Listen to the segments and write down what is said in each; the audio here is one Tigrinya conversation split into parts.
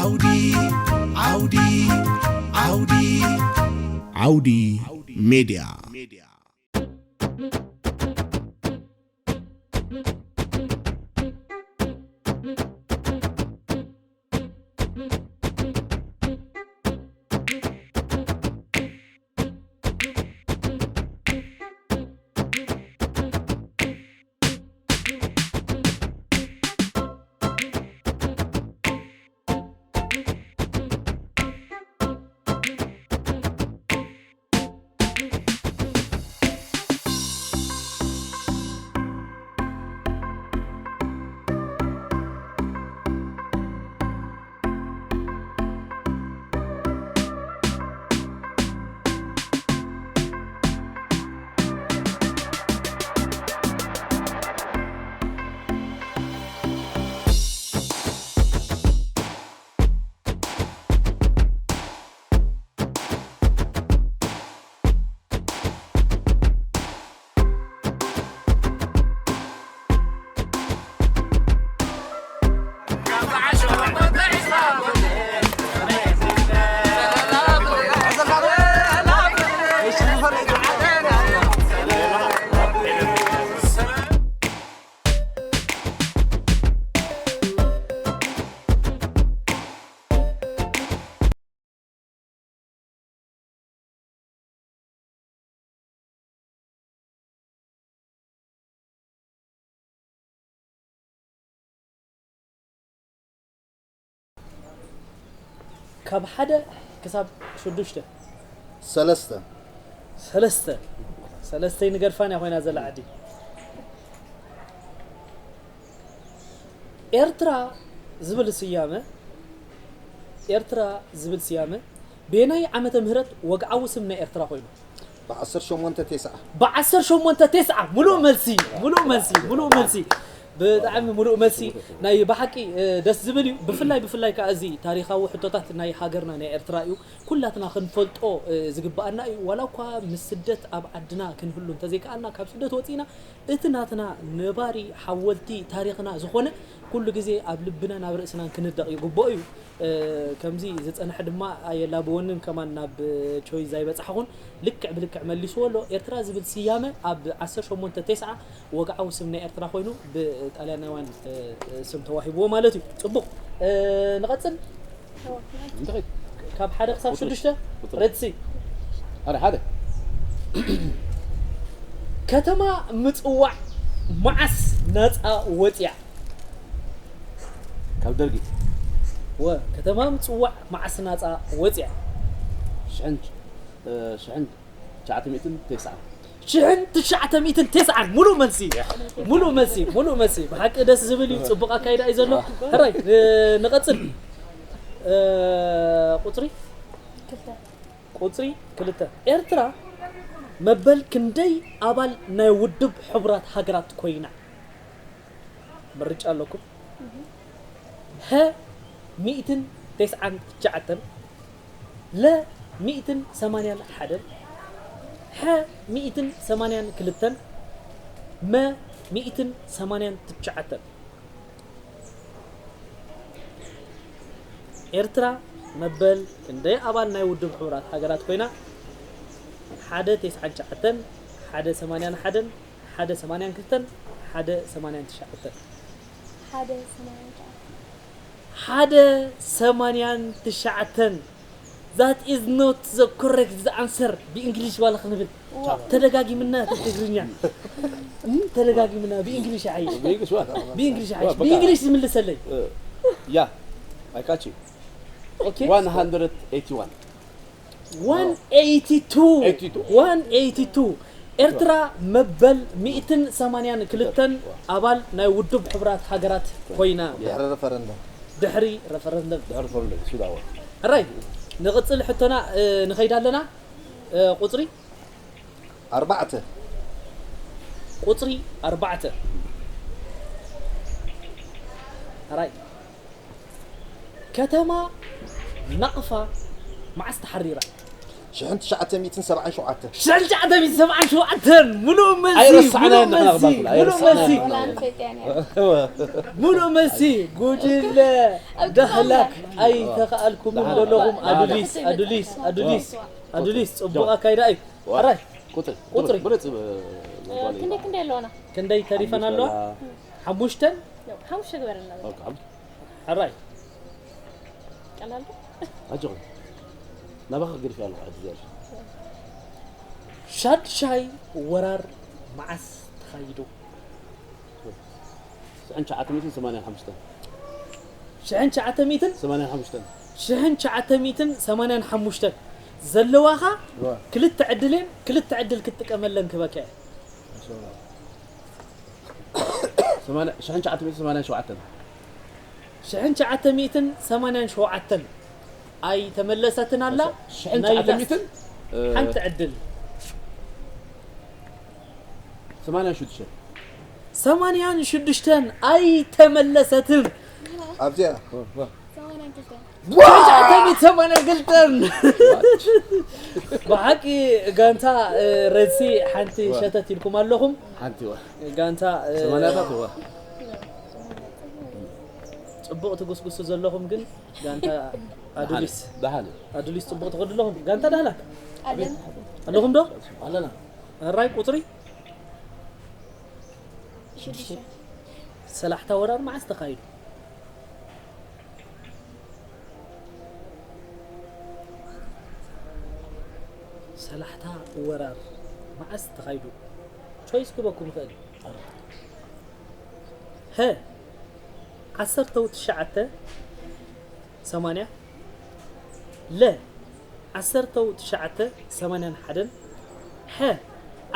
ዓውዲ ዓውዲ ዓውዲ ዓውዲ ሜድያ። ካብ ሓደ ክሳብ ሽዱሽተ። ሰለስተ። ሰለስተ። ሰለስተ ይንገድፋን እያ ኮይና ዘላ ዓዲ። ኤርትራ ዝብል ስያመ፣ ኤርትራ ዝብል ስያመ በየናይ ዓመተ ምህረት ወግዓዊ ስም ናይ ኤርትራ ኮይኑ? ብ ዓሰርተ ሸሞንተ ተስዓ። ብ ዓሰርተ ሸሞንተ ተስዓ። ሙሉእ መልሲ፣ ሙሉእ መልሲ፣ ሙሉእ መልሲ። ብጣዕሚ ሙሉእ መልሲ። ናይ ብሓቂ፣ እ፣ ደስ ዝብል እዩ። ብፍላይ፣ ብፍላይ ከኣ እዚ ታሪኻዊ ሕቶታት ናይ ሃገርና ናይ ኤርትራ እዩ። ኩላትና ክንፈልጦ፣ እ፣ ዝግብኣና እዩ። ዋላ እኳ ምስ ስደት ኣብ ዓድና ክንህሉ እንተዘይከኣልና፣ ካብ ስደት ወጺእና እቲ ናትና ነባሪ ሓወልቲ ታሪኽና ዝኾነ ኩሉ ግዜ ኣብ ልብናን ኣብ ርእስናን ክንደቕ ይግብኦ እዩ። እ፣ ከምዚ ዝጸንሐ ድማ ኣየላብወንን፣ ከማን ናብ ቾይዝ ኣይበጻሕኹን። ልክዕ ብልክዕ መሊስዎ ኣሎ። ኤርትራ ዝብል ስያመ ኣብ ዓሰርተ ሸሞንተ ተስዓ ወግዓዊ ስም ናይ ኤርትራ ኮይኑ ብጣልያናውያን፣ እ፣ እ፣ ስም ተዋሂብዎ ማለት እዩ። ጽቡቕ። እ፣ ንቐጽል። እንታይ? ካብ ሓደ ክሳብ ቁጽሪ። ሽዱሽተ? ቁጽሪ። ሬድሲ። ኣረ፣ ሓደ። ከተማ ምጽዋዕ መዓስ ናጻ ወጽያ? ካብ ደርጊ። ወ፣ ከተማ ምጽዋዕ መዓስ ናጻ ወጽያ? ሽሕን፣ እ፣ ሽሕን ትሽዓተ ሚእትን ተስዓን። ሽሕን ትሽዓተ ሚእትን ተስዓን። ሙሉእ መልሲ። ሙሉእ መልሲ፣ ሙሉእ መልሲ። ብሓቂ ደስ ዝብል እዩ። ጽቡቕ ኣካይዳ እዩ ዘሎ። ሕራይ፣ እ፣ ንቐጽል። እ፣ ቁጽሪ? ክልተ። ቁጽሪ ክልተ። ኤርትራ መበል ክንደይ ኣባል ናይ ውድብ ሕቡራት ሃገራት ኮይና? ምርጫ ኣለኩም። ሀ፣ ሚእትን ተስዓን ትሽዓተን፣ ለ፣ ሚእትን ሰማንያን ሓደን፣ ሐ፣ ሚእትን ሰማንያን ክልተን፣ መ፣ ሚእትን ሰማንያን ትሽዓተን። ኤርትራ መበል ክንደይ ኣባል ናይ ውድብ ሕቡራት ሃገራት ኮይና? ሓደ ተስዓን ትሽዓተን፣ ሓደ ሰማንያን ሓደን፣ ሓደ ሰማንያን ክልተን፣ ሓደ ሰማንያን ትሽዓተን። ሓደ ሰማንያን ትሽዓተን። ሓደ ሰማንያን ትሽዓተን። That is not the correct answer። ብእንግሊሽ ዋላ ክንብል። ዋው። ተደጋጊምና እቲ ትግርኛ። እም፣ ተደጋጊምና ብእንግሊሽ ዓይሽ። ብእንግሊሽ ዋላ። ብእንግሊሽ ዓይሽ። ዋው፣ በቃ። ብእንግሊሽ ዝምልሰለይ። እ፣ ያ፣ I catch you። ኦኬ። ዋን ሃንድረድ ኤይቲ ዋን። ዋን ኤይቲ ቱ። ኤይቲ ቱ። ዋን ኤይቲ ቱ። ኤርትራ መበል ሚእትን ሰማንያን ክልተን ኣባል ናይ ውድብ ሕቡራት ሃገራት ኮይና። ድሕሪ ረፈረንደም። ድሕሪ ረፈረንደም። ድሕሪ ረፈረንደም፣ ሱዳዋ። ሕራይ፣ ንቕጽል ሕቶና፣ እ፣ ንኸይድ ኣለና። እ፣ ቁጽሪ? ኣርባዕተ። ቁጽሪ ኣርባዕተ። ሕራይ። ከተማ ናቕፋ መዓስ ተሓሪራ? ሽሕን ትሽዓተ ሚእትን ሰብዓን ሸውዓተን። ሽሕን ትሽዓተ ሚእትን ሰብዓን ሸውዓተን። ሙሉእ መልሲ፣ ኣይረሳዕናን ሙሉእ ንሕና መልሲ፣ ክባል፣ ሙሉእ መልሲ፣ ኣይረሳዕናን። ሙሉእ መልሲ። ጉጅለ ዳህላክ ኣይተኸኣልኩምን ዘለኹም። ኣዱሊስ፣ ኣዱሊስ፣ ኣዱሊስ፣ ኣዱሊስ፣ ጽቡቕ ኣካይዳ እዩ። ኣራይ፣ ቁጥሪ፣ ቁጥሪ። ብለጽ፣ ክንደይ ክንደይ ኣለዋና? ክንደይ ተሪፈን ኣለዋ? ሓሙሽተን። ሓሙሽተ ግበረልና። ኣራይ። ቀላል ዶ? ኣጆኹም። ናባኻ ገዲፈ ኣለኹ፣ ሕጂ ገለ። ሻድሻይ ወራር መዓስ ተኻይዱ? ሽሕን ትሽዓተ ሚእትን ሰማንያን ሓሙሽተን። ሽሕን ትሽዓተ ሚእትን ሰማንያን ሓሙሽተን። ሽሕን ትሽዓተ ሚእትን ሰማንያን ሓሙሽተን ዘለዋኻ ክልተ ዕድል እየን፣ ክልተ ዕድል ክትጥቀመለን ክበካ እየ። ሰማንያ፣ ሽሕን ትሽዓተ ሚእትን ሰማንያን ሸውዓተን። ሽሕን ትሽዓተ ሚእትን ሰማንያን ሸውዓተን ኣይተመለሰትን ኣላ። ሽሕን ናይ ትሽዓተ ላስ ሚእትን፣ እ፣ ሓንቲ ዕድል። ሰማንያን ሽዱሽተን። ሰማንያን ሽዱሽተን ኣይተመለሰትን። ኣብዚኣ። ትሽዓተ ሚእትን ሰማንያን ክልተን። ብሓቂ ጋንታ፣ እ፣ ረድሲ ሓንቲ ሸተት ኢልኩም ኣለኹም። ሓንቲ ዋ። ጋንታ፣ እ፣ ሰማንያታት ዋ። ጽቡቕ ትጉስጉሱ ዘለኹም ግን ጋንታ ኣዱሊስ። ደሓን እዩ። ኣዱሊስ ጽቡቕ ትኸዱ ኣለኹም። ጋንታ ዳህላክ ኣለን ኣለኹም ዶ? ኣለና። ኣራይ ቁጽሪ ሽዱሽተ ሰላሕታ ወራር መዓስ ተኻይዱ? ሰላሕታ ወራር መዓስ ተኻይዱ? ቾይስ ክበኩም ይኽእል እዩ። ሀ ዓሰርተው ትሽዓተ ሰማንያ፣ ለ ዓሰርተው ትሽዓተ ሰማንያን ሓደን፣ ሐ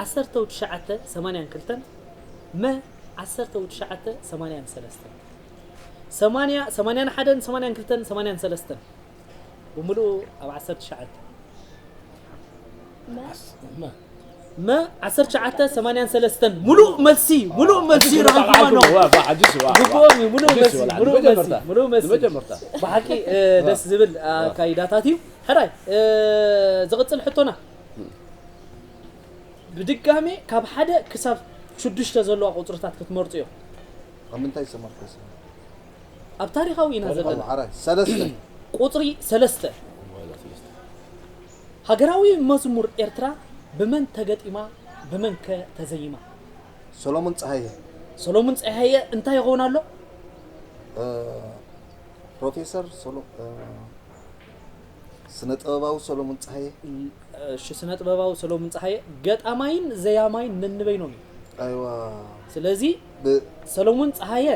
ዓሰርተው ትሽዓተ ሰማንያን ክልተን፣ መ ዓሰርተው ትሽዓተ ሰማንያን ሰለስተን። ሰማንያ፣ ሰማንያን ሓደን፣ ሰማንያን ክልተን፣ ሰማንያን ሰለስተን። ብምሉኡ ኣብ ዓሰርተ ትሽዓተ። መ ዓሰርተ ትሽዓተ ሰማንያን ሰለስተን። ሙሉእ መልሲ፣ ሙሉእ መልሲ ረኺብኩም ኣለኹም። ዋ፣ ዋ፣ ሓዲስ ዋ፣ ዋ። ግቡኦም እዩ፣ ሙሉእ ሓዲስ መልሲ፣ ዋ፣ ሙሉእ መልሲ፣ ንመጀመርታ። ሙሉእ መልሲ። ንመጀመርታ። ብሓቂ፣ እ፣ ደስ ዝብል ኣካይዳታት እዩ። ሕራይ፣ እ፣ ዝቕጽል ሕቶና። ብድጋሜ ካብ ሓደ ክሳብ ሽዱሽተ ዘለዋ ቁጽርታት ክትመርጹ እዮም። ኣብ ምንታይ ዝተመርኮሰ? ኣብ ታሪኻዊ ኢና ዘለና። ዓራይ፣ ሰለስተ። ቁጽሪ ሰለስተ። ሃገራዊ መዝሙር ኤርትራ ብመን ተገጢማ፣ ብመን ከ ተዘይማ? ሰሎሞን ጸሃየ። ሰሎሞን ጸሃየ እንታይ ይኸውን ኣሎ? እ፣ ፕሮፌሰር ሶሎ-፣ እ፣ ስነ ጥበባዊ ሰሎሞን ጸሃየ። እሺ፣ ስነ ጥበባዊ ሰሎሞን ጸሃየ ገጣማይን ዘያማይን ነንበይኖም እዩ። ኣይዋ። ስለዚ ብ-፣ ሰሎሞን ጸሃየ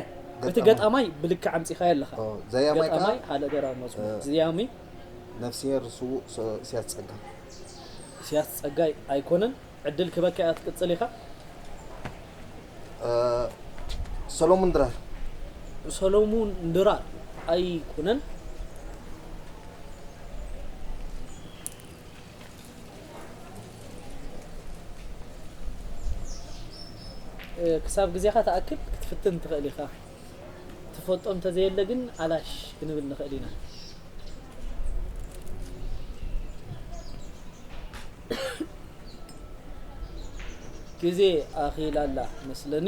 እቲ ገጣማይ። ገጣማይ ብልክዕ ኣምጺኻዮ ኣለኻ። ኦ፣ ዘያማይ ከኣ፣ ገጣማይ ሓደ ገራዊ መዝሙር። እ፣ ዘያሚ ነፍስሄር ስዉእ ሶ-፣ ኢሳያስ ጸጋ። ኢሳያስ ጸጋይ ኣይኮነን። ዕድል ክበካ እያ ትቅጽል ኢኻ። እ፣ ሰሎሙን ድራር። ሰሎሙን ድራር ኣይኮነን። እ፣ ክሳብ ግዜኻ ትኣክል ክትፍትን ትኽእል ኢኻ። ትፈልጦ እንተዘየለ ግን ኣላሽ ክንብል ንኽእል ኢና። ግዜ ኣኺላ ኣላ መስለኒ።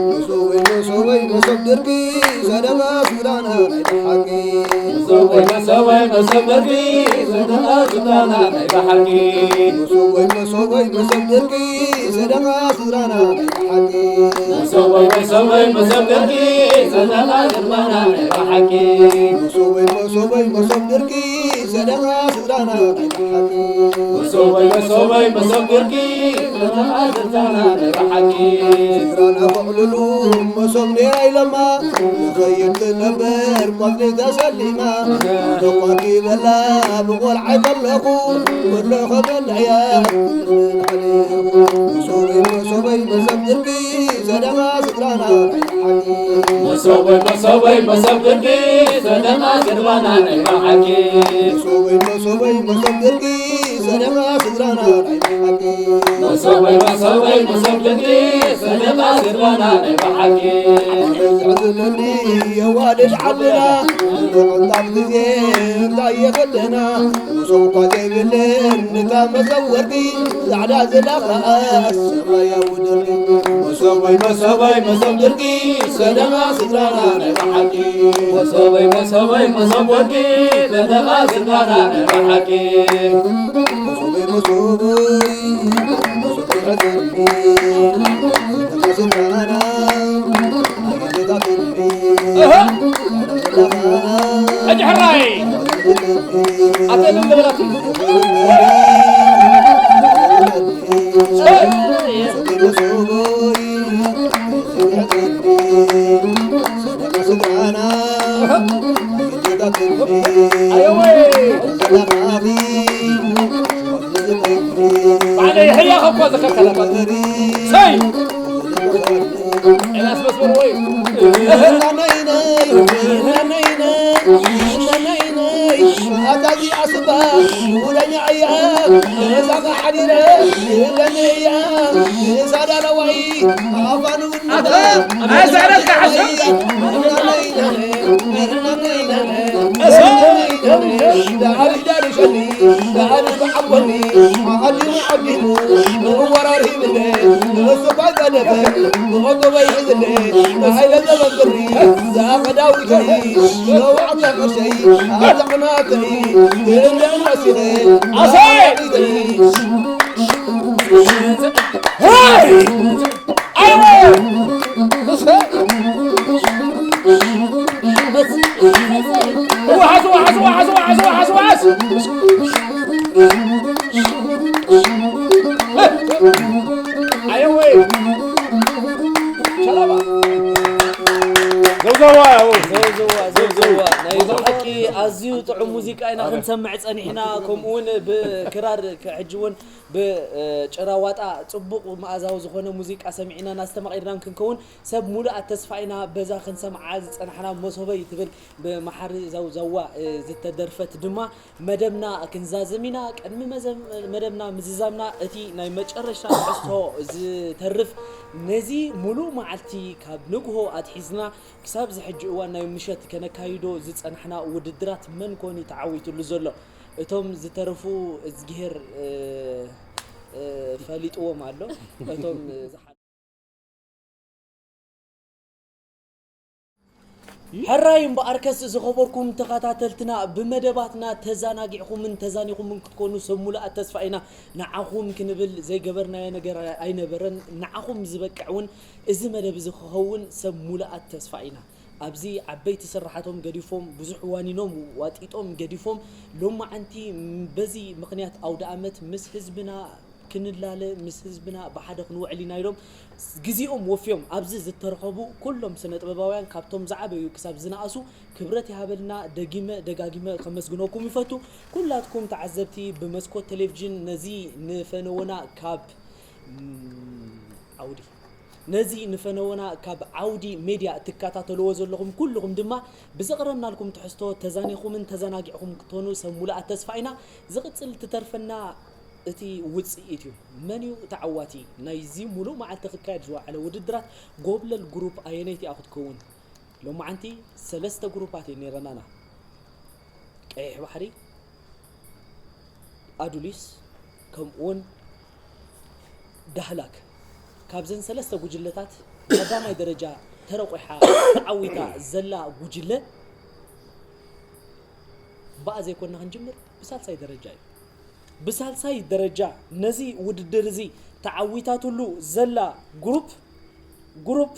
መሶበይ መሶበይ መሶብ ድርቂ ሰደቃ ሱዳና ናይ ብሓቂ። መሶበይ መሶበይ መሶብ ድርቂ ሰደቃ ሱዳና ናይ ብሓቂ። መሶበይ መሶበይ መሶብ ድርቂ ሰደቃ ሱዳና ናይ ብሓቂ። መሶበይ መሶበይ መሶብ ድርቂ ሰደቃ ሱዳና ናይ ብሓቂ። መሶበይ መሶበይ መሶብ ድርቂ ሰደቃ ሱዳና ናይ ብሓቂ። መሶበይ መሶበይ መሶብ ድርቂ ሰደቃ ሱዳና ናይ ብሓቂ። ስድራና ከዕልሉ መሶብ ኔራ ኢለማ። ንኸይድ ትነብር ቆጽሊ ተሰሊማ። ንኳኪ በላ ብቆልዓይ ከለኹ። ወሎ ከበልዕያ መሶበይ መሶበይ መሶብ ድርቂ ሰደቃ ስድራና ናይ ብሓቂ። መሶበይ መሶበይ መሶብ ግርጊ ሰደቓ ስድራና ናይ ብሓቂ። መሶበይ መሶበይ መሶብ ግርጊ ሰደቓ ስድራና ናይ ብሓቂ። መሶበይ መሶበይ መሶብ ግርጊ ሰደቓ ስድራና ናይ ብሓቂ። ኣበይ ዝሕዝለኒ የዋልድ ዓድና፣ ንቕንጣብ ግዜ እንታይ የኽለና? መሶብ እኳ ዘይብለን ነታ መሶብ ወርቂ፣ ጻዕዳ ዘላ ኸኣ ሰማያዊ ደርቂ። መሶበይ መሶበይ መሶብ ድርቂ፣ ሰደቓ ስድራና ናይ ብሓቂ። መሶበይ መሶበይ መሶብ ወርቂ፣ ሰደቓ ስድራና ናይ ብሓቂ። መሶበይ መሶበይ መሶብ ድርቂ፣ ሰደቓ ስድራና ናይ ብሓቂ። እህ! ሕጂ ሕራይ! ኣተ ምን ገበራት? ኣየወይ! ባዕለይ ሕያኽ እኮ ዝኸከለ። ሰይ! ኤልያስ መስመር ወይ? ኣታ፣ ኣይ ዘዕረፍካ ሓሰብ። ኣሰይ! ሄይ! ኣይወ! ዋሓስ፣ ዋሓስ፣ ዋሓስ። ኣየወ! ሸላባ! ዘውዘዋ! ዘውዘዋ፣ ዘውዘዋ። ናይ ብሓቂ ኣዝዩ ጥዑም ሙዚቃ ኢና ክንሰምዕ ጸኒሕና፣ ከምኡ እውን ብክራር፣ ሕጂ እውን ብጭራ ዋጣ ጽቡቕ መኣዛዊ ዝኾነ ሙዚቃ ሰሚዕና እናስተማቒርናን ክንከውን ሰብ ሙሉኣት ተስፋ ኢና። በዛ ክንሰምዓ ዝጸናሕና መሶበይ ትብል ብመሓሪ ዘውዘዋ ዝተደርፈት ድማ መደብና ክንዛዝም ኢና። ቅድሚ መዘም-፣ መደብና ምዝዛምና እቲ ናይ መጨረሻ ትሕዝቶ ዝተርፍ ነዚ ሙሉእ መዓልቲ ካብ ንግሆ ኣትሒዝና ክሳብ እዚ ሕጂ እዋን ናይ ምሸት ከነካይዶ ዝጸናሕና ውድድራት መን ኮን እዩ ተዓዊትሉ ዘሎ? እቶም ዝተረፉ እዝግሄር፣ እ፣ እ፣ ፈሊጥዎም ኣሎ። እቶም ዝሓ-፣ ሕራይ እምበኣርከስ ዝኸበርኩም ተኸታተልትና፣ ብመደባትና ተዘናጊዕኩምን ተዛኒኹምን ክትኮኑ ሰብ ሙሉኣት ተስፋ ኢና። ንዓኹም ክንብል ዘይገበርናዮ ነገር ኣይነበረን። ንዓኹም ዝበቅዕ እውን እዚ መደብ እዚ ክኸውን ሰብ ሙሉኣት ተስፋ ኢና። ኣብዚ ዓበይቲ ስራሓቶም ገዲፎም፣ ብዙሕ ዋኒኖም ዋጢጦም ገዲፎም፣ ሎማዓንቲ በዚ ምኽንያት ኣውደ ኣመት ምስ ህዝብና ክንላለ፣ ምስ ህዝብና ብሓደ ክንውዕል ኢና ኢሎም ግዜኦም ወፍዮም ኣብዚ ዝተረኸቡ ኩሎም ስነ ጥበባውያን፣ ካብቶም ዝዓበዩ ክሳብ ዝነኣሱ፣ ክብረት ይሃበልና። ደጊመ ደጋጊመ ከመስግነኩም ይፈቱ። ኩላትኩም ተዓዘብቲ ብመስኮት ቴሌቪዥን ነዚ ንፈነወና ካብ፣ ም፣ ዓውዲ ነዚ ንፈነወና ካብ ዓውዲ ሜድያ ትከታተልዎ ዘለኹም ኩልኹም ድማ ብዘቕረብናልኩም ትሕዝቶ ተዛኒኹምን ተዘናጊዕኹም ክትኮኑ ሰብ ሙሉኣት ተስፋ ኢና። ዝቕጽል ትተርፈና እቲ ውጽኢት እዩ። መን እዩ ተዓዋቲ ናይዚ ሙሉእ መዓልቲ ክካየድ ዝወዓለ ውድድራት? ጎብለል ግሩፕ ኣየነይቲ እያ ክትከውን? ሎማዓንቲ ሰለስተ ግሩፓት እየን ነይረናና። ቀይሕ ባሕሪ፣ ኣዱሊስ፣ ከምኡውን ዳህላክ። ካብዘን ሰለስተ ጉጅለታት ቀዳማይ ደረጃ ተረቑሓ ተዓዊታ ዘላ ጉጅለ ብኣ ዘይኮንና ክንጅምር፣ ብሳልሳይ ደረጃ እዩ። ብሳልሳይ ደረጃ ነዚ ውድድር እዚ ተዓዊታትሉ ዘላ ግሩፕ፣ ግሩፕ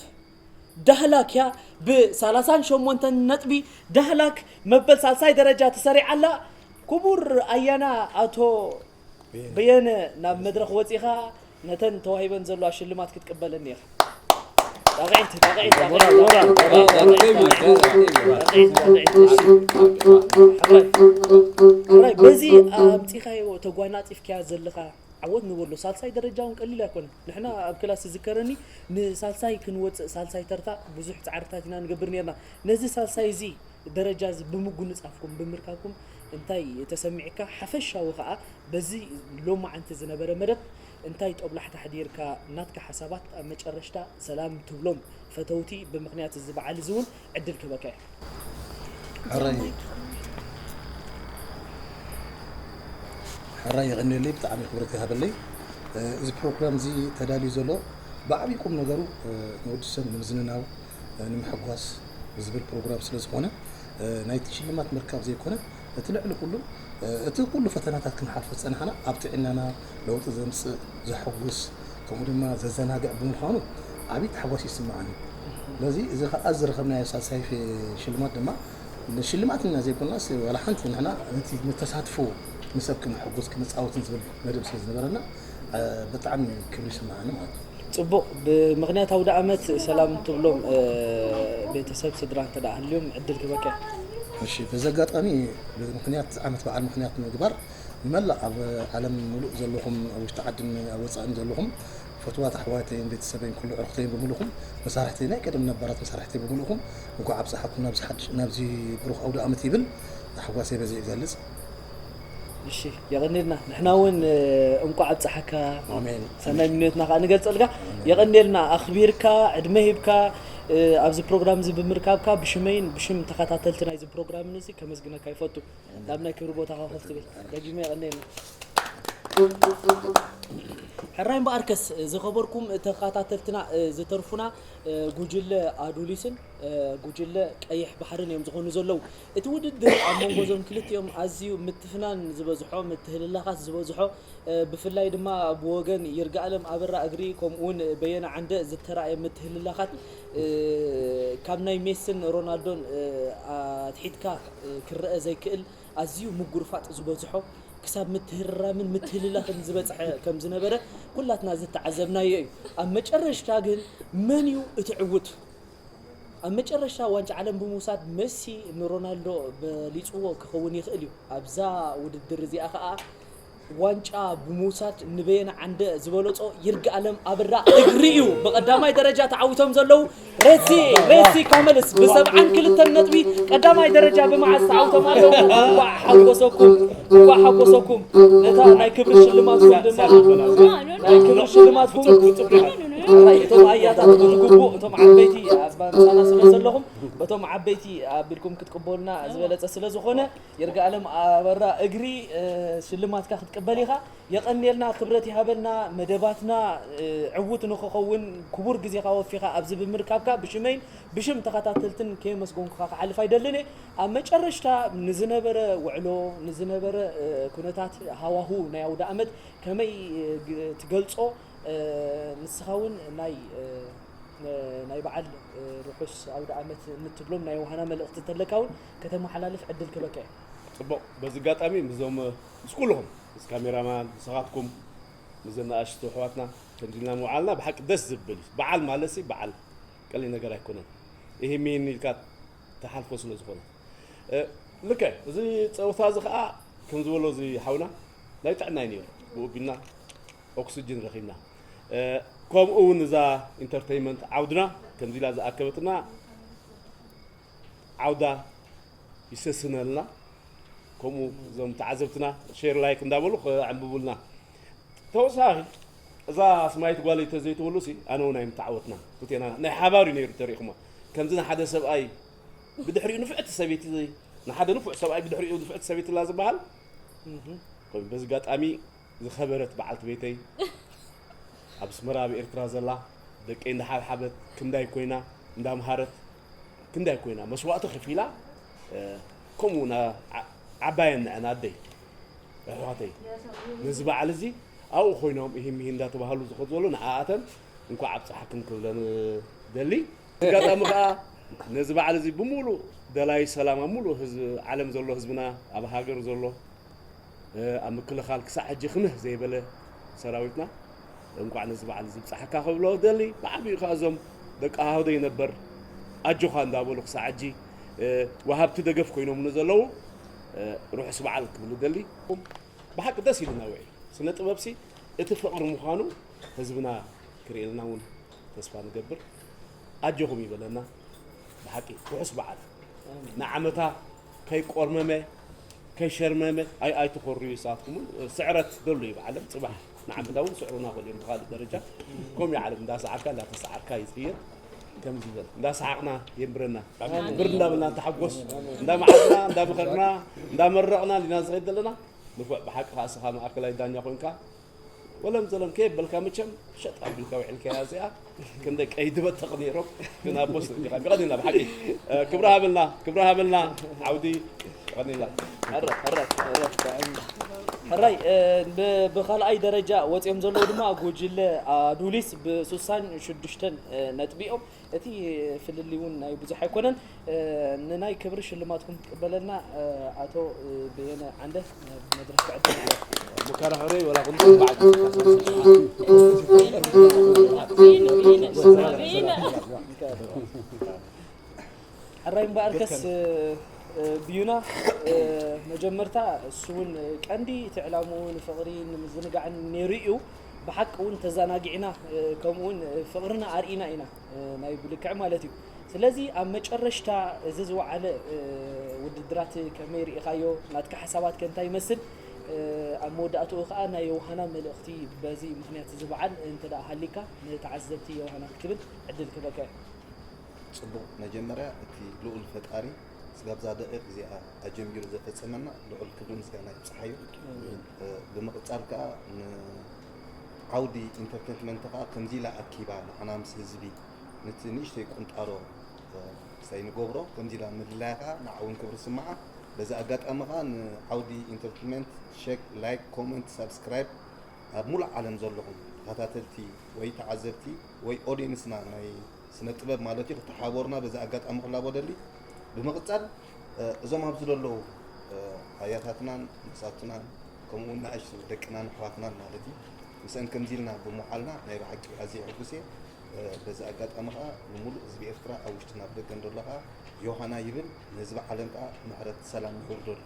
ዳህላክ እያ። ብሰላሳን ሸሞንተን ነጥቢ ዳህላክ መበል ሳልሳይ ደረጃ ተሰሪዓ ኣላ። ክቡር ኣያና ኣቶ በየነ፣ ናብ መድረኽ ወጺኻ ነተን ተዋሂበን ዘለዋ ሽልማት ክትቅበለኒ ኢኻ። ጣቕዒት፣ ጣቕዒት፣ ጣቕዒት፣ ሞራል፣ ሞራል፣ ጣቕዒት፣ ሞራል፣ ጣቕዒት፣ ሞራል። ጣቕዒት፣ ጣቕዒት፣ እሺ። ሕራይ፣ ሕራይ፣ በዚ ኣምጺኻዮ ተጓናጺፍካያ ዘለኻ ዓወት ንበሎ። ሳልሳይ ደረጃ እውን ቀሊል ኣይኮነን። ንሕና ኣብ ክላስ ዝከረኒ ንሳልሳይ ክንወፅእ፣ ሳልሳይ ተርታ ብዙሕ ፃዕርታት ኢና ንገብር ነርና። ነዚ ሳልሳይ እዚ ደረጃ እዚ ብምጉንፃፍኩም ብምርካብኩም እንታይ ተሰሚዕካ? ሓፈሻዊ ከዓ በዚ ሎማዓንቲ ዝነበረ መደብ እንታይ ጦብላሕታ ኣሕዲርካ? ናትካ ሓሳባት ኣብ መጨረሽታ ሰላም ትብሎም ፈተውቲ ብምኽንያት እዚ በዓል እዚ እውን ዕድል ክበካ እየ። ሕራይ ሕራይ የቐንየለይ፣ ብጣዕሚ ክብረት ይሃበለይ። እዚ ፕሮግራም እዚ ተዳልዩ ዘሎ ብዓብዪ ቁም ነገሩ ንወዲ ሰብ ንምዝንናው ንምሕጓስ ዝብል ፕሮግራም ስለ ዝኾነ ናይቲ ሽልማት ምርካብ ዘይኮነ እቲ ልዕሊ ኩሉ እቲ ኩሉ ፈተናታት ክንሓልፎ ዝፀናሕና ኣብ ጥዕናና ለውጢ ዘምፅእ ዘሐጉስ ከምኡ ድማ ዘዘናግዕ ብምዃኑ ዓብዪ ታሕጓስ ይስምዓኒ። ስለዚ እዚ ከዓ ዝረኸብናዮ ሳልሳይ ሽልማት ድማ ንሽልማት ኢና ዘይኮንናስ ዋላ ሓንቲ ንሕና ነቲ ንተሳትፎ ንሰብ ክነሐጉስ ክነፃወትን ዝብል መደብ ስለ ዝነበረና ብጣዕሚ ክብሪ ይስምዓኒ ማለት እዩ። ፅቡቕ። ብምኽንያት ኣውደ ኣመት ሰላም ትብሎም ቤተሰብ ስድራ እንተ ደኣ ሃልዮም ዕድል ክበካ። እሺ፣ በዚ ኣጋጣሚ ብምኽንያት ዓመት በዓል ምኽንያት ምግባር ንመላእ ኣብ ዓለም ሙሉእ ዘለኹም ኣብ ውሽጢ ዓድን ኣብ ወፃእን ዘለኹም ፈትዋት ኣሕዋተይን ቤተሰበይን ኩሉ ዕርክተይን ብምልኹም መሳርሕተይ ናይ ቀደም ነባራት መሳርሕተይ ብምልኹም እንኳዕ ኣብፀሓኩም ናብዚ ሓድሽ ናብዚ ብሩኽ ኣውደ ኣመት ይብል ታሕጓሰይ በዚ ይገልፅ። እሺ የቐንየልና። ንሕና እውን እንኳዕ ኣብፀሓካ ኣሜን። ሰናይ ምንዮትና ከዓ ንገልፀልካ። የቐንየልና ኣኽቢርካ ዕድመ ሂብካ ኣብዚ ፕሮግራም እዚ ብምርካብካ ብሽመይን ብሽም ተኸታተልቲ ናይዚ ፕሮግራምን እዚ ከመስግነካ ይፈቱ። ናብ ናይ ክብሪ ቦታኻ ኮፍ ትብል። ደጊመ የቐንየልና። ሕራይ እምበኣርከስ ዝኸበርኩም ተኸታተልትና ዝተርፉና ጉጅለ ኣዱሊስን ጉጅለ ቀይሕ ባሕርን እዮም ዝኾኑ ዘለዉ። እቲ ውድድር ኣብ መንጎ እዞም ክልቲኦም ኣዝዩ ምትፍናን ዝበዝሖ ምትህልላኻት ዝበዝሖ ብፍላይ ድማ ብወገን ይርጋኣለም ኣበራ እግሪ ከምኡውን በየነ ዓንደ ዝተራእየ ምትህልላኻት ካብ ናይ ሜስን ሮናልዶን ኣትሒትካ ክረአ ዘይክእል ኣዝዩ ምጉርፋጥ ዝበዝሖ ክሳብ ምትህርራምን ምትህልላኽን ዝበፅሐ ከም ዝነበረ ኩላትና ዝተዓዘብናዮ እዩ። ኣብ መጨረሽታ ግን መን እዩ እቲ ዕውት? ኣብ መጨረሽታ ዋንጫ ዓለም ብምውሳድ መሲ ንሮናልዶ በሊፅዎ ክኸውን ይኽእል እዩ። ኣብዛ ውድድር እዚኣ ከዓ ዋንጫ ብምውሳድ ንበየነ ዓንደ ዝበለፆ ይርጋኣለም ኣበራ እግሪ እዩ። ብቐዳማይ ደረጃ ተዓዊቶም ዘለዉ ሬሲ ሬሲ ካመልስ ብሰብዓን ክልተን ነጥቢ ቀዳማይ ደረጃ ብመዓዝ ተዓዊቶም ኣለዉ። እንኳዕ ሓጎሰኩም፣ እንኳዕ ሓጎሰኩም። ነታ ናይ ክብሪ ሽልማትኩም ድማ ናይ ክብሪ ሽልማትኩም እቶም ኣያታት ብዝግቡእ እቶም ዓበይቲ ኣብ ምሳና ስለ ዘለኹም በቶም ዓበይቲ ኣቢልኩም ክትቅበሉና ዝበለፀ ስለ ዝኾነ ይርጋኣለም ኣበራ እግሪ ሽልማትካ ክትቅበል ኢኻ። የቐንየልና፣ ክብረት ይሃበልና። መደባትና ዕዉት ንኽኸውን ክቡር ግዜኻ ወፊኻ ኣብዚ ብምርካብካ ብሽመይን ብሽም ተኸታተልትን ከየመስገንኩኻ ክሓልፍ ኣይደልን እየ። ኣብ መጨረሽታ ንዝነበረ ውዕሎ ንዝነበረ ኩነታት ሃዋሁ ናይ ኣውደ ኣመት ከመይ ትገልጾ? ንስኻ እውን ናይ ናይ በዓል ርሑስ ኣውደ ኣመት እንትብሎም ናይ ዮሃና መልእኽቲ እንተለካ እውን ከተመሓላልፍ ዕድል ክበካ እየ። ፅቡቕ። በዚ ኣጋጣሚ ምስዞም ምስ ኩልኹም ምስ ካሜራማን ንስኻትኩም ምስ ዘናኣሽቱ ኣሕዋትና ከምዚልና ምውዓልና ብሓቂ ደስ ዝብል እዩ። በዓል ማለት ሲ በዓል ቀሊል ነገር ኣይኮነን። ይሄ ሚን ኢልካ ተሓልፎ ስለ ዝኾነ ልከ እዚ ፀወታ እዚ ከዓ ከም ዝበሎ እዚ ሓውና ናይ ጥዕና እዩ ነይሩ። ብኡ ቢልና ኦክስጅን ረኺብና። ከምኡ እውን እዛ ኢንተርቴይንመንት ዓውድና ከምዚ ኢላ ዝኣከበትና ዓውዳ ይሰስነልና። ከምኡ እዞም ተዓዘብትና ሼር ላይክ እንዳበሉ ከዕንብቡልና። ተወሳኺ እዛ ስማይት ጓለይ ተዘይትህሉ ሲ ኣነ እውን ኣይምተዓወትና። ክልቴና ናይ ሓባር እዩ ነይሩ ተሪእኹማ። ከምዚ ንሓደ ሰብኣይ ብድሕሪኡ ንፍዕቲ ሰበይቲ ንሓደ ንፉዕ ሰብኣይ ብድሕሪኡ ንፍዕቲ ሰበይቲ ላ ዝበሃል ኮይኑ በዚ ኣጋጣሚ ዝኸበረት በዓልቲ ቤተይ ኣብ ኣስመራ ኣብ ኤርትራ ዘላ ደቀይ እንዳሓብሓበት ክንዳይ ኮይና እንዳምሃረት ክንዳይ ኮይና መስዋእቲ ከፊላ ከምኡ ዓባየን ንዐን ኣደይ ኣሕዋተይ ነዚ በዓል እዚ ኣብኡ ኮይኖም እሂም ምሂ እንዳተባሃሉ ዝኸዱ ዘሎ ንዓኣተን እንኳዕ ኣብፀሓክን ክብለን ደሊ ኣጋጣሚ ከዓ ነዚ በዓል እዚ ብምሉእ ደላይ ሰላም ኣብ ሙሉእ ህዝቢ ዓለም ዘሎ ህዝብና ኣብ ሃገር ዘሎ ኣብ ምክልኻል ክሳዕ ሕጂ ክምህ ዘይበለ ሰራዊትና እንኳዕ ነዚ በዓል እዚ ብፃሕካ ክብሎ ደሊ ብዓብዩ ከዓ እዞም ደቂ ሃውደይ ነበር ኣጆኻ እንዳበሉ ክሳዕ ሕጂ ወሃብቲ ደገፍ ኮይኖም ንዘለዉ ርሑስ በዓል ክብሉ ደሊ ብሓቂ ደስ ኢሉና ውዒ ስነ ጥበብሲ እቲ ፍቕሪ ምዃኑ ህዝብና ክርእየልና እውን ተስፋ ንገብር። ኣጆኹም ይበለና። ብሓቂ ውሑስ በዓል። ንዓመታ ከይቆርመመ ከይሸርመመ ኣይ ኣይትኾርዩ። ንስኻትኩም እውን ስዕረት ደሎ እዩ ብዓለም። ፅባሕ ንዓመታ እውን ስዕሩና ክእል እዮም ብካልእ ደረጃ። ከምኡ እዩ ዓለም፣ እንዳሰዓርካ እንዳተሰዓርካ እዩ ዝኽየድ። ከምዚ ዝበል እንዳሰሓቕና የንብረና። ብር እንዳበልና እንተሓጎስ፣ እንዳመዓድና እንዳመኸርና እንዳመረቕና ሊና ዝኸይድ ዘለና። ንፉዕ ብሓቂ ከዓ እስኻ ማእከላይ ዳኛ ኮንካ ወለም ዘለም ከየበልካ መቸም ሸጥ ኣቢልካ ውዒልካያ እዚኣ። ክንደ ቀይዲ በተቕ ነይሮም ግን ኣቦስ ዲኻ። ብቐኒና ብሓቂ ክብሪ ሃበልና፣ ክብሪ ሃበልና። ዓውዲ ብቐኒና። ሕራይ፣ ሕራይ፣ ሕራይ። ሕራይ፣ እ፣ ብ-፣ ብኻልኣይ ደረጃ ወፂኦም ዘለዉ ድማ ጉጅለ ኣዱሊስ ብሱሳን ሽዱሽተን፣ እ፣ ነጥቢ እዮም። እቲ ፍልልይ እውን ናይ ብዙሕ ኣይኮነን። እ፣ ንናይ ክብሪ ሽልማትኩም ክትቅበለልና፣ እ፣ ኣቶ፣ እ፣ በየነ ዓንደ ናብ መድረኽ ክዕድም ኣለዎ። መከራኸሪ ወላ ክንዱ ባዕዲ ሕራይ እምበኣርከስ፣ እ፣ እ፣ ብዩና፣ እ፣ መጀመርታ እሱ እውን ቀንዲ እቲ ዕላምኡ ንፍቕሪ ንምዝንጋዕን ነይሩ እዩ። ብሓቂ እውን ተዘናጊዕና፣ እ፣ ከምኡ እውን ፍቕርና ኣርኢና ኢና፣ እ፣ ናይ ብልክዕ ማለት እዩ። ስለዚ ኣብ መጨረሽታ እዚ ዝወዓለ፣ እ፣ ውድድራት ከመይ ርኢኻዮ? ናትካ ሓሳባት ከ እንታይ ይመስል? እ፣ ኣብ መወዳእትኡ ኸዓ ናይ ዮሃና መልእኽቲ በዚ ምኽንያት እዚ በዓል እንተ ደኣ ሃሊካ ንተዓዘብቲ ዮሃና ክትብል ዕድል ክህበካ እዩ። ጽቡቕ፣ መጀመርያ እቲ ልኡል ፈጣሪ ስጋብ እዛ ደቂቕ እዚኣ ኣጀሚሩ ዘፈጸመና ልዑል ክብሪ ምስጋና ይብጽሓዮ። ኣሜን። እ፣ ብምቕጻል ከኣ ንዓውዲ ኢንተርቴንመንት ከኣ ከምዚ ኢላ ኣኪባ ንዓና ምስ ህዝቢ ነቲ ንእሽተይ ቁንጣሮ፣ እ፣ ክሳይ ንገብሮ ከምዚ ኢላ ምልላያ ከኣ ንዓ እውን ክብሪ ስምዓ። በዚ ኣጋጣሚ ከኣ ንዓውዲ ኢንተርቴንመንት ሸክ፣ ላይክ፣ ኮመንት፣ ሳብስክራይብ ኣብ ሙሉእ ዓለም ዘለኹም ተኸታተልቲ ወይ ተዓዘብቲ ወይ ኦድየንስና ናይ ስነ ጥበብ ማለት እዩ፣ ክትሓበሩና በዚ ኣጋጣሚ ክላቦ ደሊ። ብምቕጻል፣ እ፣ እዞም ኣብዚ ዘለዉ፣ እ፣ ኣያታትናን መሳቱናን ከምኡ እውን ንኣሽቱ ደቅናን ኣሕዋትናን ማለት እዩ፣ ምስአን ከምዚ ኢልና ብምውዓልና ናይ ብሓቂ ኣዝየ ሕጉስ እየ። እ፣ በዚ ኣጋጣሚ ኸኣ ንምሉእ ህዝቢ ኤርትራ ኣብ ውሽጥን ኣብ ደገን ዘሎ ኸኣ ዮሃና ይብል፣ ንህዝቢ ዓለም ከኣ ምሕረት ሰላም የውርደሉ።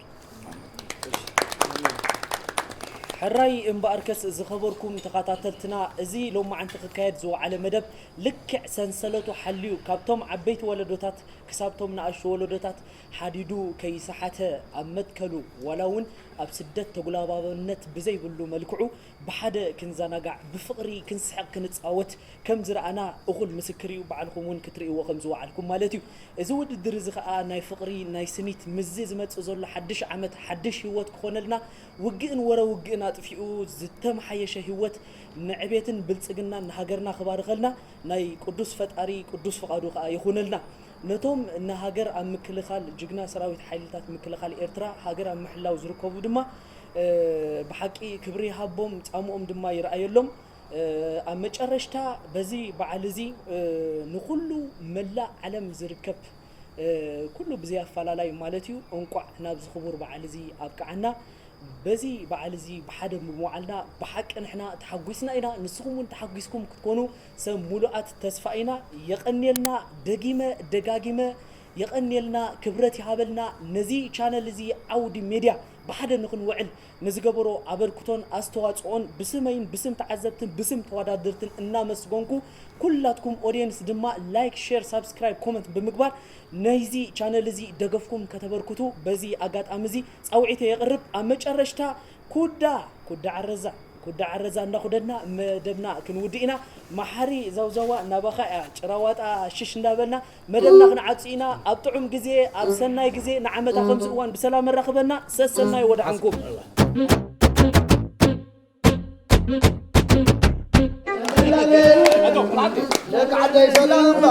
ሕራይ እምበኣርከስ ዝኸበርኩም ተኸታተልትና፣ እዚ ሎማዓንቲ ክካየድ ዝወዓለ መደብ ልክዕ ሰንሰለቱ ሓልዩ ካብቶም ዓበይቲ ወለዶታት ክሳብቶም ንኣሽቱ ወለዶታት ሓዲዱ ከይሰሓተ ኣብ መትከሉ ዋላ እውን ኣብ ስደት ተጉላባብነት ብዘይብሉ መልክዑ ብሓደ ክንዘናጋዕ፣ ብፍቕሪ ክንስሕቕ፣ ክንጻወት ከም ዝረኣና እኹል ምስክር እዩ። ባዕልኹም እውን ክትርእይዎ ከም ዝወዓልኩም ማለት እዩ። እዚ ውድድር እዚ ኸኣ ናይ ፍቕሪ፣ ናይ ስኒት፣ ምስዚ ዝመጽእ ዘሎ ሓድሽ ዓመት ሓድሽ ህይወት ክኾነልና፣ ውግእን ወረ ውግእን ኣጥፊኡ ዝተመሓየሸ ህይወት ንዕቤትን ብልጽግናን ንሃገርና ክባርኸልና ናይ ቅዱስ ፈጣሪ ቅዱስ ፍቓዱ ኸኣ ይኹነልና። ነቶም ንሃገር ኣብ ምክልኻል ጅግና ሰራዊት ሓይልታት ምክልኻል ኤርትራ ሃገር ኣብ ምሕላው ዝርከቡ ድማ፣ እ፣ ብሓቂ ክብሪ ይሃቦም፣ ጻምኦም ድማ ይርኣየሎም። እ፣ ኣብ መጨረሽታ በዚ በዓል እዚ፣ እ፣ ንኹሉ መላእ ዓለም ዝርከብ፣ እ፣ ኩሉ ብዘይ ኣፈላላይ ማለት እዩ፣ እንቋዕ ናብዚ ክቡር በዓል እዚ ኣብቅዓና። በዚ በዓል እዚ ብሓደ ብምውዓልና ብሓቂ ንሕና ተሓጒስና ኢና፣ ንስኹም እውን ተሓጒስኩም ክትኮኑ ሰብ ሙሉኣት ተስፋ ኢና። የቐንየልና፣ ደጊመ ደጋጊመ የቐንየልና፣ ክብረት ይሃበልና። ነዚ ቻነል እዚ ዓውዲ ሜድያ ብሓደ ንኽንውዕል ንዝገበሮ ኣበርክቶን ኣስተዋጽኦን ብስመይን ብስም ተዓዘብትን ብስም ተወዳደርትን እናመስገንኩ፣ ኩላትኩም ኦድየንስ ድማ ላይክ፣ ሼር፣ ሳብስክራይብ፣ ኮመንት ብምግባር ናይዚ ቻነል እዚ ደገፍኩም ከተበርክቱ በዚ ኣጋጣሚ እዚ ጻውዒተይ የቕርብ። ኣብ መጨረሽታ ኩዳ፣ ኩዳ ዓረዛ፣ ኩዳ ዓረዛ እንዳኹደድና መደብና ክንውድእ ኢና። መሓሪ ዘውዘዋ ናባኻ እያ፣ ጭራዋጣ ሽሽ እንዳበልና መደብና ክንዓጹ ኢና። ኣብ ጥዑም ግዜ፣ ኣብ ሰናይ ግዜ፣ ንዓመታ ከምዚ እዋን ብሰላም ኣራኽበና። ሰሰናዩ ወድዓንኩም። ደቂ ዓደይ ሰላም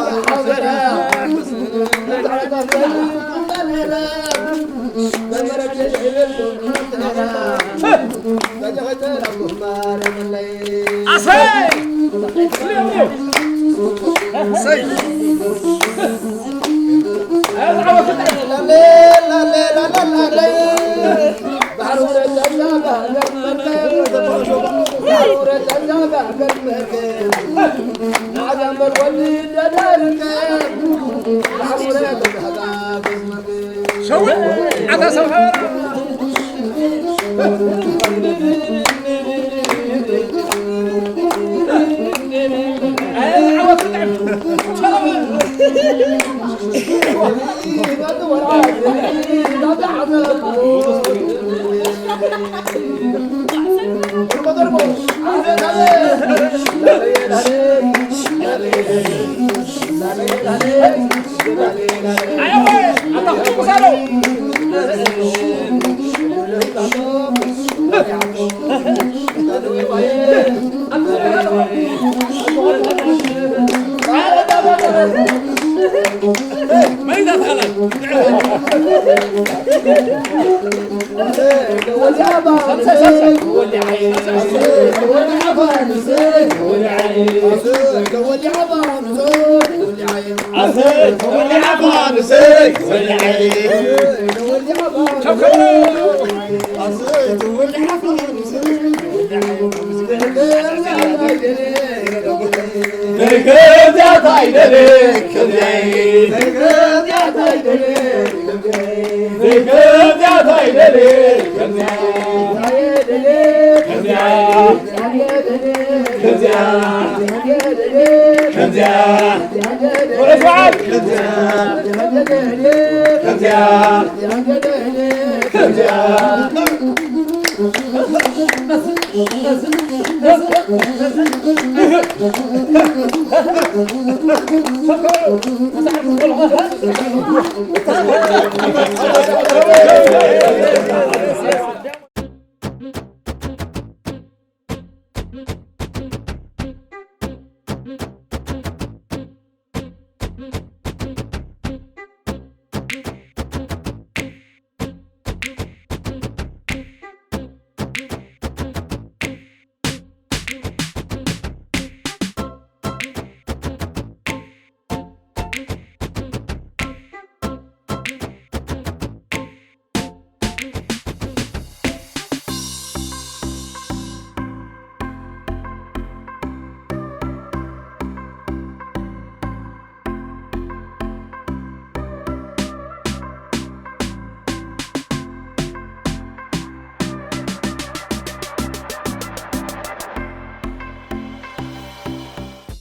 ኣሰይ! ሸዊት ዓታ ሰብ ሓበራ።